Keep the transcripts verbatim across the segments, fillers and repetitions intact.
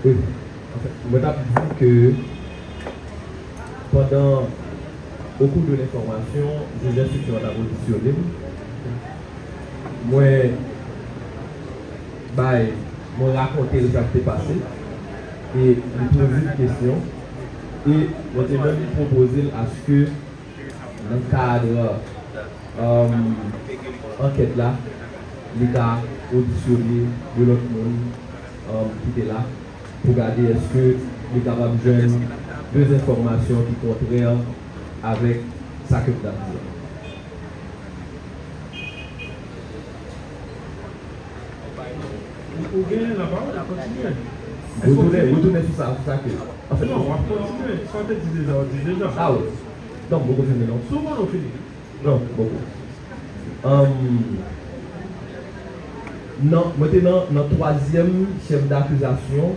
Wi. Anfèt, mwen t ap di ke pandan, au cours de l'information, jij enstriksyon an t ap odisyone m, mwen bay, mwen rakonte l sa k te pase, e li poze m kesyon, e mwen te menm pwopoze l aske nan kad, um, ankèt la, li ta odisyone de lòt moun, um, ki te la pou gade èske li kapab jwenn de enfòmasyon ki kontrè avèk sa ke m t ap di a. Ou, ou genyen lapawòl, kontinye. Èske w fini? Retounen, retounen sou sa, sou sa ke, anfèt, non, w ap kontinye. Sa w te di deja, w di deja. Ah, wi. Non, m poko fini, non. Si w konnen w fini. Non, m poko. Anm, nan, mwen te nan, nan twazyèm chèf dakizasyon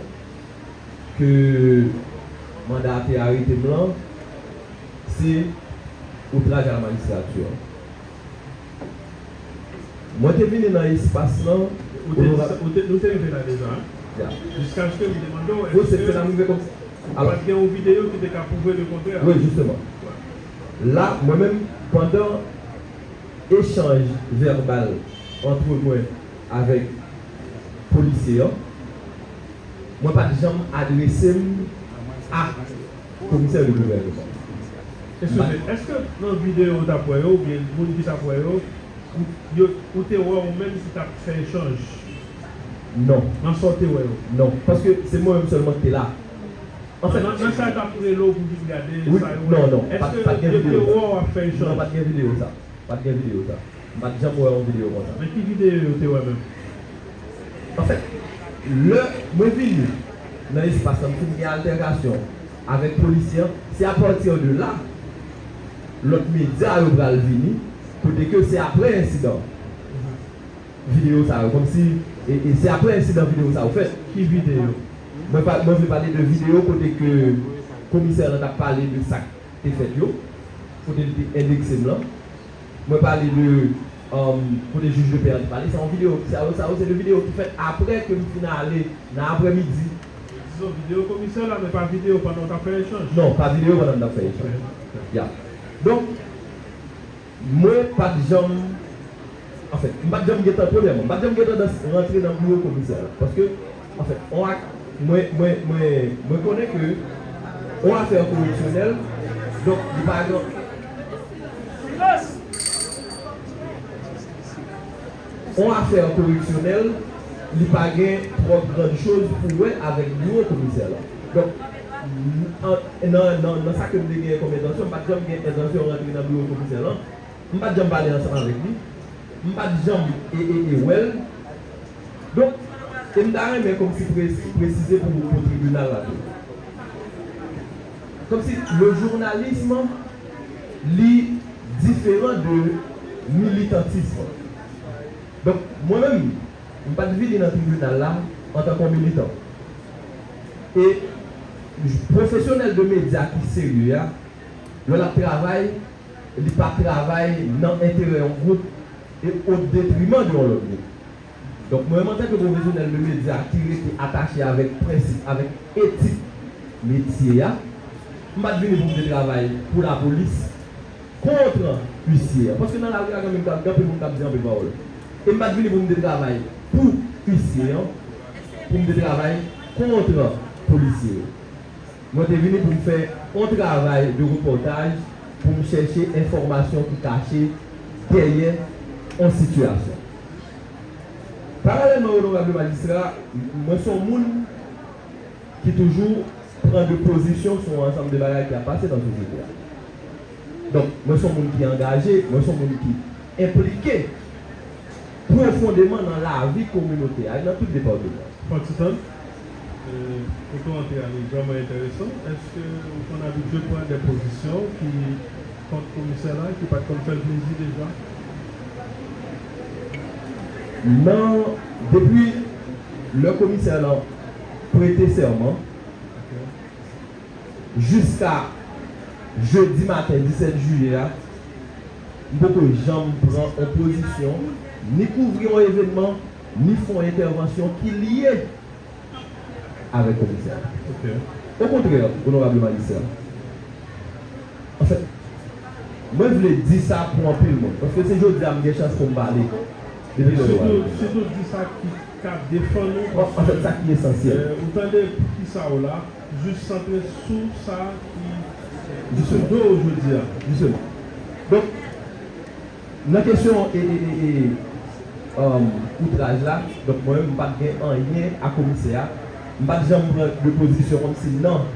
ke manda a te arete m lan, se outraj a la majistati. Mwen te vini nan espas lan. Ou te di sa, ou te, nou te rive la deja, hein? Ya. Jiskaske m te mande w, wi, se, se la m rive konsa. Alò, pa t gen yon videyo ki te ka pwouve lekontrè? Wi, jisteman. Wè. La, mwen menm, pandan echanj vèbal ant mwen avèk polisye an, mwen pa t janm adrese m a komisè de gouvènman. Eskize, èske nan videyo w t ap wè yo, oubyen moun ki t ap wè yo, ou, yo, ou te wè ou menm ki t ap fè echanj? Non. Nan sa w te wè yo? Non, paske se mwen menm sèlman ki te la. Anfèt, nan, nan sa yo t ap rele w pou vin gade, wi, sa yo, non, non, èske yo te wè w ap fè echanj? Non, pa t gen videyo sa. Pa t gen videyo sa. M pa t janm wè yon videyo konsa. Men ki videyo yo te wè menm? Anfèt, lè mwen vini nan espas lan, m fin gen altèkasyon avèk polisye an, se apati de la, lòt medya yo pral vini, kote ke se aprè ensidan videyo sa yo, kòmsi, e, e se aprè ensidan videyo sa yo fèt. Ki videyo? Mwen pa, mwen vle pale de videyo kote ke komisè lan t ap pale de sa k te fèt yo, kote li te endekse m lan. Mwen pale de, um, kote jij de pè an te pale, se yon videyo, sa yo, sa yo se de videyo ki fèt aprè ke m fin ale nan aprèmidi. Dizon videyo komisè la, men pa videyo pandan w t ap fè echanj. Non, pa videyo pandan m t ap fè echanj. Ok. Ya. Donk, mwen pa t janm, anfèt, m pa t janm gen tan, premyèman, m pa t janm gen tandans rantre nan biwo komisè la. Paske, anfèt, on ak, mwen, mwen, mwen, mwen konnen ke on afè koreksyonèl, donk, li pa gen, on afè koreksyonèl, li pa gen twòp grann choz pou wè avèk biwo komisè la. Donk, m, an, nan, nan, nan sa ke m te genyen kòm entansyon, m pa t janm gen entansyon rantre nan biwo komisè lan. M pa t janm pale ansanm avèk li. M pa t janm e, e, e wè l. Donk, e m ta renmen kòmsi pre-, presize pou, pou tribinal la tou. Kòmsi le journalisme, li diferan de militantisme. Donk, mwen menm, m pa t vini nan tribinal la antanke yon militan. E pwofesyonèl de medya ki serye a, lè l ap travay, li pa travay nan enterè yon gwoup e o detriman de yon lòt gwoup. Donk, mwen menm, antanke pwofesyonèl de medya ki rete atache avèk prensip, avèk etik metye a, m pa t vini pou m te travay pou lapolis kont isye an. Paske nan lari a, gen moun k ap, gen anpil moun k ap di anpil pawòl. E m pa t vini pou m te travay pou isye an, pou m te travay kont polisye yo. Mwen te vini pou m fè yon travay de repòtaj, pou m chèche enfòmasyon ki kache dèyè yon sitiyasyon. Paralèlman, onorab majistra, m-, mwen se yon moun ki toujou pran de pozisyon sou yon ansanm de bagay ki ap pase nan sosyete a. Donk, mwen se yon moun ki angaje, mwen se yon moun ki enplike pwofondeman nan lavi kominote a, nan tout depatman. Fòtitan, euh, kote w antre a, li vrèman enteresan. Èske ou konn abitye pran de pozisyon ki kont komisè la, ki pa t konn fè l plezi deja? Nan, depi lè komisè lan prete sèman, ok, jiska jedi maten disèt jiyè a, m poko janm pran yon pozisyon, ni kouvri yon evènman, ni fè yon entèvansyon ki lye avèk komisè a. Okontrè, onorab majistra, anfèt, mwen vle di sa pou anpil moun, paske se jodi a m gen chans pou m pale depi lè yo ale. Sitou di sa ki ka defann ou, paske, anfèt, sa ki esansyèl, ou tande poukisa w la, jis santre sou sa ki sou do w jodi a. Jisteman. Donk, nan kesyon e, e, e, e, um, outraj la, donk mwen menm, m pa t gen anyen a komisè a. M pa t janm pran de pozisyon kòmsi nan,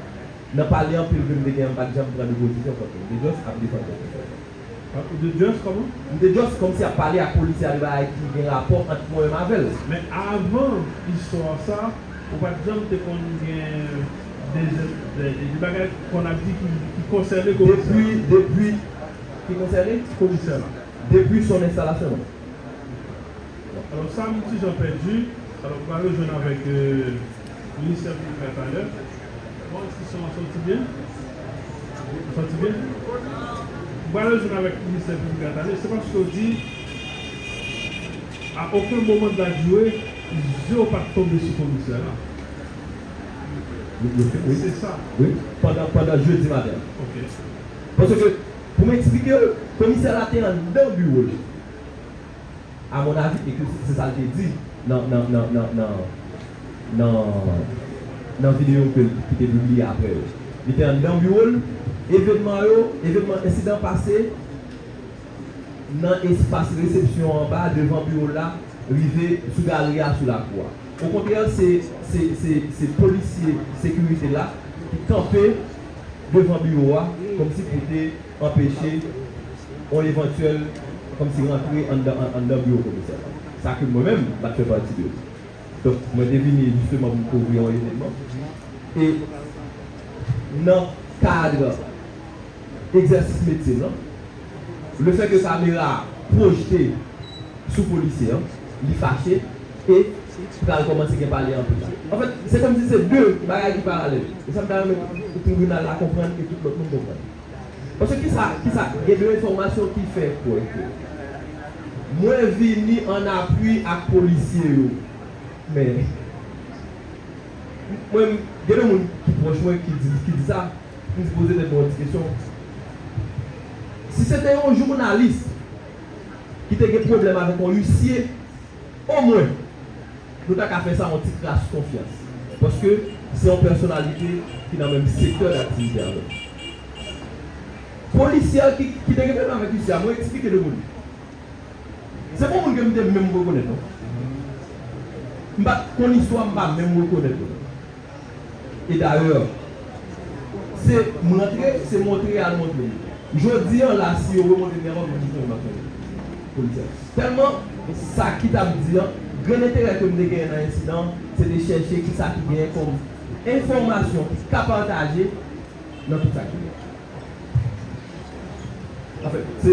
nan pale anpil ke m te gen an, m pa t janm pran de pozisyon kont li. M te just ap defann kòm se. Ah, ou te just kòman? M te just kòmsi ap pale ak polisye a de bagay ki gen rapò ant mwen menm avè l. Men avan istwa sa, ou pa t janm te konn gen de, de, de, de bagay konn ap di ki, ki konsène komisè a. Depi, depi, ki konsène? Komisè la. Depi son enstalasyon, non. Alò, sa m ti jan pèdi. Alò, m pral rejwenn avèk, euh, ministè piblik la talè. Bon, si son an soti byen? Soti byen? M pral rejwenn avèk ministè piblik la talè. Se paske w di, a okenn moman de la durée, je w pa t tonbe sou komisè la. Wi, wi, wi. Se sa. Wi, pandan, pandan jedi maten. Ok. Paske, pou m eksplike w, komisè la te anndan biwo l. A mon avi, e ke se sa l te di nan, nan, nan, nan, nan, nan, nan videyo ke, ki te pibliye apre yo. Li te anndan biwo l, evènman yo, evènman, ensidan pase nan espas resepsyon anba, devan biwo l la, rive sou galri a, sou lakou a. Okontrè, se, se, se, se polisye sekirite la ki kanpe devan biwo a, kòmsi pou te anpeche yon evantyèl, kòmsi rantre anndan, an-, anndan biwo komisè la. Sa ke mwen menm, m pa t fè pati de yo. Donk, mwen te vini jisteman pou m kouvri yon evènman. E nan kad egzèsis metye m lan, lefètke kamera a pwojte sou polisye an, li fache e pral kòmanse gen pale anpil la. Anfèt, se kòmsi se de bagay ki paralèl. E sa m ta renmen pou tribinal la konprann e tout lòt moun konprann. Paske kisa, kisa, gen de enfòmasyon ki fè kwè ke mwen vini an apui ak polisye yo. Men, mwen, gen de moun ki pwòch mwen ki di, ki di sa, m di poze tèt mwen yon ti kesyon. Si se te yon jounalis ki te gen pwoblèm avèk yon isye, omwen, nou ta ka fè sa yon ti kras konfyans. Paske se yon pèsonalite ki nan menm sektè daktivite avè m. Polisye a ki, ki te gen pwoblèm avèk isye a, mwen eksplike de moun. Se pa yon moun ke m te menm rekonèt, non. M pa t konn istwa, m pa menm rekonèt, non. E dayè, se m rantre, se montre al montre m. Jodi an la, si yo remonte m, m ap di nou m ap fè polisye. Tèlman sa ki t ap di an, grenn enterè ke m te genyen nan ensidan an, se te chèche kisa ki genyen kòm enfòmasyon ki ka pataje nan tout sa ki genyen. Anfèt, se